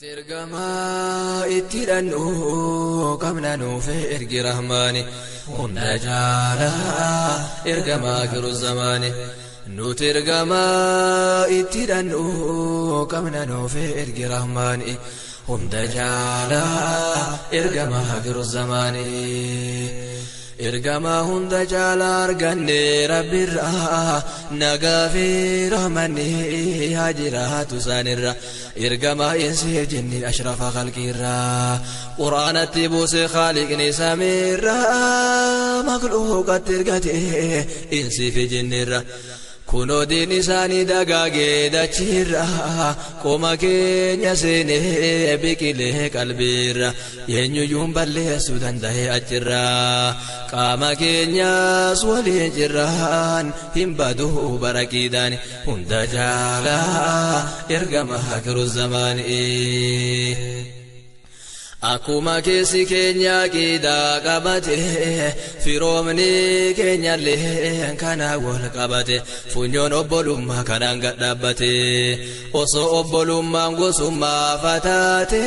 Nuti ergamaa itti hidhannu qabna nuuf ergi rahmaani hunda caalaa ergamaa akhiru zamaani. Nuti ergamaa itti hidhannu qabna nuuf ergi rahmaani hunda caalaa ergamaa akhiru zamaani. Ergamaa hunda caalaa arganne Rabbirraa nagaa fi rahmanni haa jiraatu isaanirra. Ergamaa insiif jinni ashrafa khalqiirraa quraanatti buuse khaaliqni samiirraa makluuqatti ergate insiif jinnirra. Kunoo diin isaanii dagaagee dachiirra qoma keenya seenee biqilee qalbiirra eenyuyyuun balleessuu danda'e achirra qaama keenyas waliin jirraan hin baduu baraqiidhaan hunda caalaa ergama akhiru zamaanii. Akkuma keessi keenya qidaa qabate firoomni keenyallee kana wal qabate funyoon obbolummaa kanaan gad dhaabbate osoo obbolummaan gosummaa fataate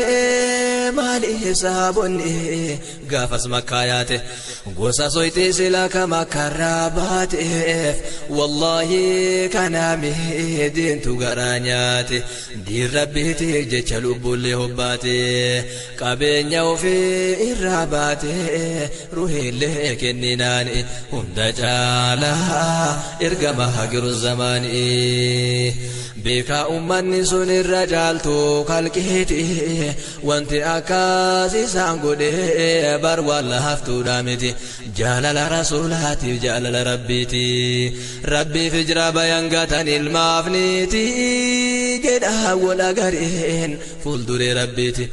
maaliif saabonni gaafas makkaa yaate gosa soyxii sila ka makkarraa baateef wallaahi kanaami diintu garaa nyaate diin rabbiitiif jecha lubbuullee hobbaate qabeenya ofii irraa baate ruhiillee kenninaan hunda caalaa ergama akhiru zamaanii. Beekaa ummanni sun irra caaltu kalqiiti wanti akkas isaan godhe bar waan laaftuudha miti jaalala rasuulaatiif jaalala rabbiiti rabbiif jira bayan gatan ilmaaf niiti jedha wal agareen fuulduree rabbiiti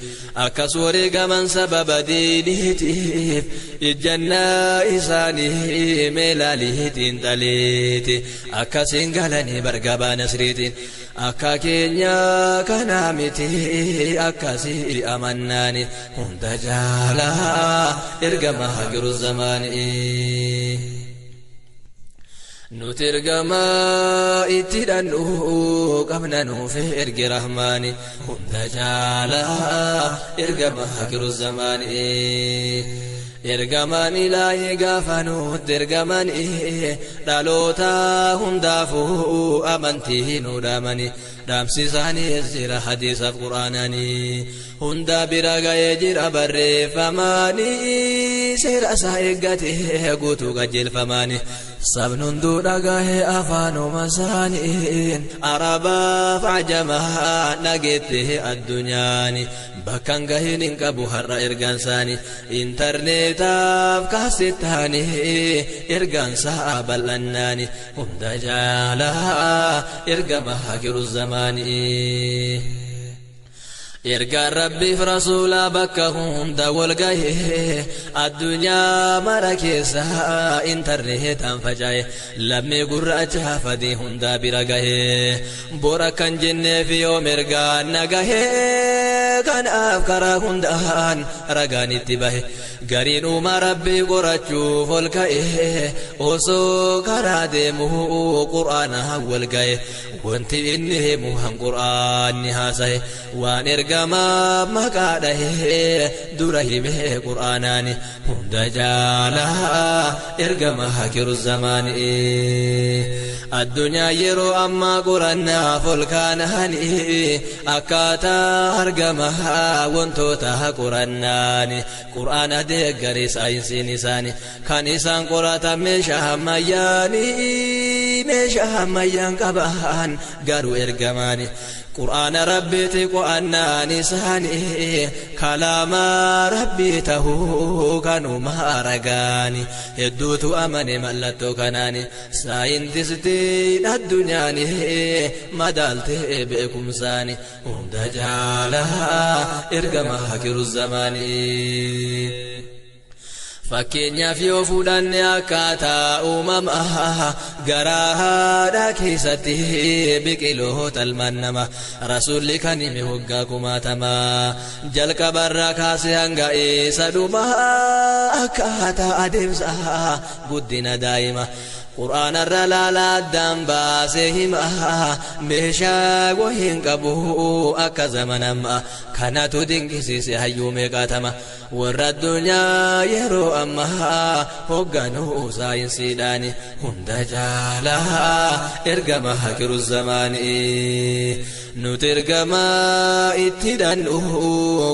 akkas wareegaman sababa diiniitiif ijjannaa isaanii meelaaliitiin dhaleeti akkasiin galanii bargabaa nasriitiin akka keenya kanaa miti akkasii amannaani hunda caalaa ergama akhiru zamaanii. Nuti ergamaa itti hidhannu qabna nuuf ergi rahmaani hunda caalaa ergama akhiru zamaanii. Ergamaan ilaahi gaafa nutti ergamanii dhaloota hundaafuu amantii nu dhaamani dhaamsi isaaniis jira hadiisaaf quraananii hunda bira ga'ee jira barreeffamaanii seera isaa eeggatee guutuu qajeelfamaanii sabni hunduu dhagahee afaanuma isaaniin arabaaf ajamaa dhageette addunyaani bakkan gahiin hin qabu har'a ergaan isaanii intarneetaaf kaasettaanii ergaan isaa bal'annaani hunda caalaa ergama akhiru zamaanii. Ergaan rabbiif rasuula bakka hunda wal gahee addunyaa mara keessa intarneetaan faca'e lammii gurraacha fadii hunda bira gahee bora kan jenneef yoom ergaan na gahee kanaaf karaa hundaan ragaan itti bahe gariin uumaa rabbii qorachuuf ol ka'e osoo karaa deemuu qur'aana wal ga'e wanti inni himu han qur'aanni haasa'e waan ergamaa maqaa dhahee dura himee qur'aanaani hunda caalaa ergama akhiru zamaanii. Addunyaa yeroo ammaa qorannaaf ol kaanaanii akkaataa argama wantoota qorannaani qur'aana deeggaree saayinsiin isaanii kan isaan qoratan meeshaa ammayyaanii meeshaa ammayyaan qaban garuu ergamaani qur'aana rabbiiti qo'annaan isaanii kalaama rabbii tahuu kanuma ragaani hedduutu amane mallattoo kanaani saayintistiin addunyaani madaaltee beekumsaani hunda caalaa ergama akhiru zamaanii. Fakkeenyaaf yoo fudhanne akkaataa uumamaa garaa haadha keessatti biqiloota ilmaan namaa rasuulli kan hime waggaa kumaatamaa jalqabarraa kaasee hanga isa dhumaa akkaataa adeemsa guddina daa'ima qur'aanarra laalaa addaan baasee hima meeshaa wahiin qabu akka zaman ammaa Kanatu dinqisiise hayyuu meeqaatama warra addunyaa yeroo ammaa hoogganuu saayinsiidhaani hunda caalaa ergama hakiru zamaanii nuti ergamaa itti dhannu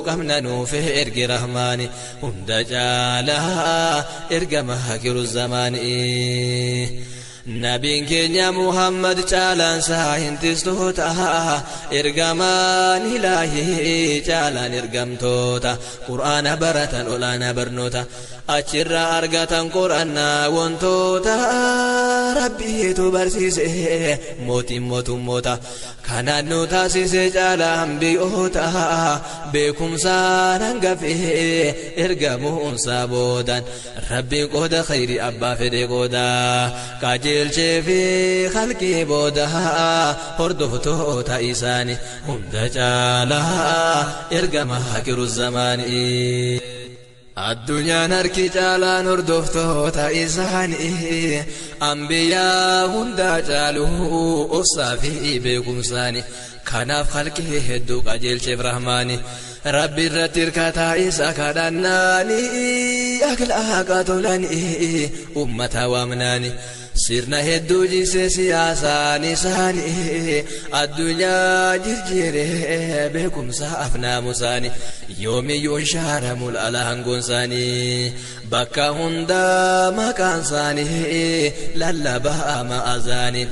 qabna nuuf ergi rahmaani hunda caalaa ergama hakiru zamaanii. Nabiin keenya Muhammad caalaan saayintistoota ergamaan ilaahii caalaan ergamtoota qur'aana baratan olaanaa barnoota achirraa argatan qorannaa wantoota rabbiitu barsiise mootiin mootummoota kanaan nu taasise caalaan biyyoota beekumsaan hangafee ergamuunsaa boodan rabbiin qooda khayrii abbaa fedhe qooda qajeelchee fi halqii booda hordoftoota isaanii hunda caalaa ergama hakiru zamaanii. Addunyaan harki caalaan hordoftoota isaanii ambiyaa hunda caaluu obsaa fi beekumsaanii kanaaf halqii hedduu qajeelcheef rahmaani rabbi irratti hirkataa isa kadhannaanii akhlaaqa tolanii ummata waamnaani sirna hedduu jise siyaasaan isaanii addunyaa jirjiire beekumsa afnaamusaanii yoomiyyuu shaaramu ala hangoon isaanii bakka hundaa maqaan isaanii lallabaa ma'azaaniin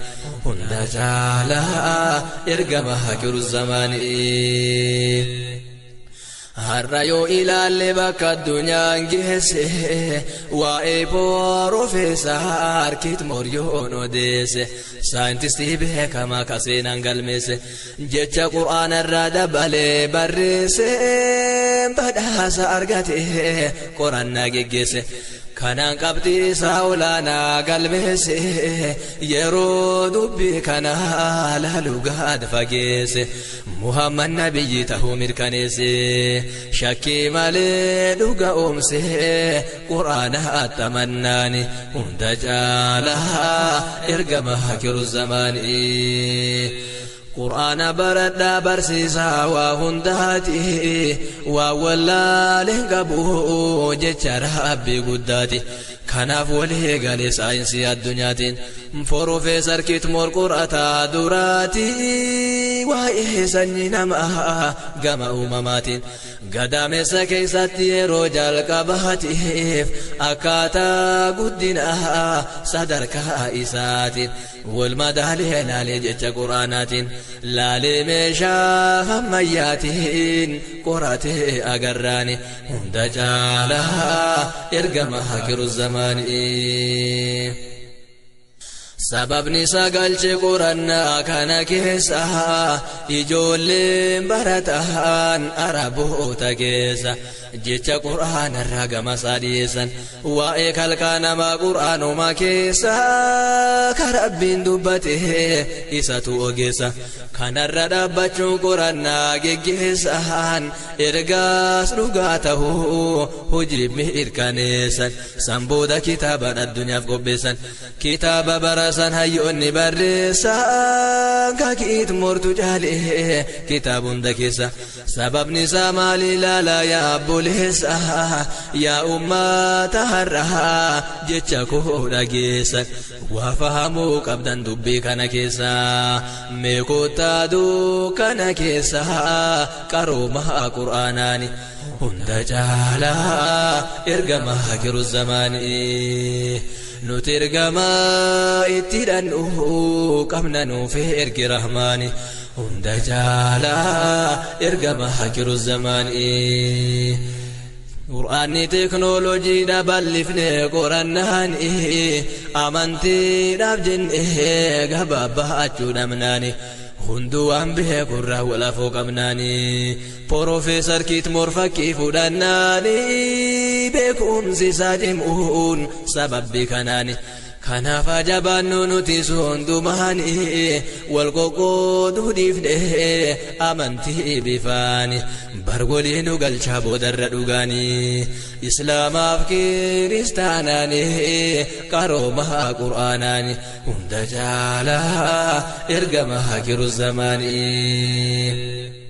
hunda caalaa ergama hakiru zamaanii. Har'a yoo ilaalle bakka addunyaan geesse waa'ee Piroofeesar Kiit Mooryoon odeesse saayintistii beekamaa ka seenaan galmeesse jecha qur'aana irraa dabalee barreesse badhaasa argate qorannaa geggeesse. Kanaan qabxii isaa olaanaa galmeesse yeroo dubbii kana laalu gad fageesse Muhammad nabiyyi tahuu mirkaneesse shakkii malee dhuga oomse qur'aana attamannaani hunda caalaa ergama hakiru zamaanii. Qur'aana baradhaa barsiisaa waa hundaati waa wallaaleen qabu jecha rabbii guddaati kanaaf walii galee saayinsii addunyaatiin Piroofeesar Kiit Moor qorataa duraati waa'ee sanyii namaa gama uumamaatiin gadameessa keessatti yeroo jalqabaatiif akkaataa guddinaa sadarkaa isaatiin wal madaalee laalee jecha qur'aanaatiin laalee meeshaa ammayyaatiin qoratee agarraani hunda caalaa ergama hakiru zamaanii. Sababni sagalche qorannaa kana keessa ijoolleen barataan araboota keessa jecha qur'aana irraa gama isaa dhiyeessan waa'ee kalqaa namaa qur'aanuma keessa ka rabbiin dubbate isatu ogeessa kanarra dhaabbachuun qorannaa geggeessan ergaas dhugaa tahuu hojii mirkaneessan san booda kitaaban addunyaaf qopheessan kitaaba barasan hayyoonni barreessan ka Kiit Moortu caalee kitaaba hunda keessa sababni isaa maali ilaalaa yaa obboleessa yaa ummata har'aa jecha koo dhageessan waa fahamuu qabdan dubbii kana keessa mee kottaa dukkana keessa qarooma qur'aanaani hunda caalaa ergama hakiru zamaanii. Nuti ergamaa itti dhannu qabna nuuf ergi rahmaani hunda caalaa ergama hakiru zamaanii. Qur'aanni teeknooloojiidha bal'ifnee qorannaani amantiidhaaf jennee gabaabbaachuu dhabnaani. Hunduu waan beekurraa wal afoo qabnaani Piroofeesar Kiit Moor fakkii fudhannaani beekumsi isaa cimuun sababbii kanaani Kanaaf ajabaannu nuti hundumaani wal qoqqooduu dhiifnee amantii bifaani bargolii nu galchaa boodarra dhugaanii islaamaaf kiristaanaani qarooma qur'aanaani hunda caalaa ergama hakiru zamaanii.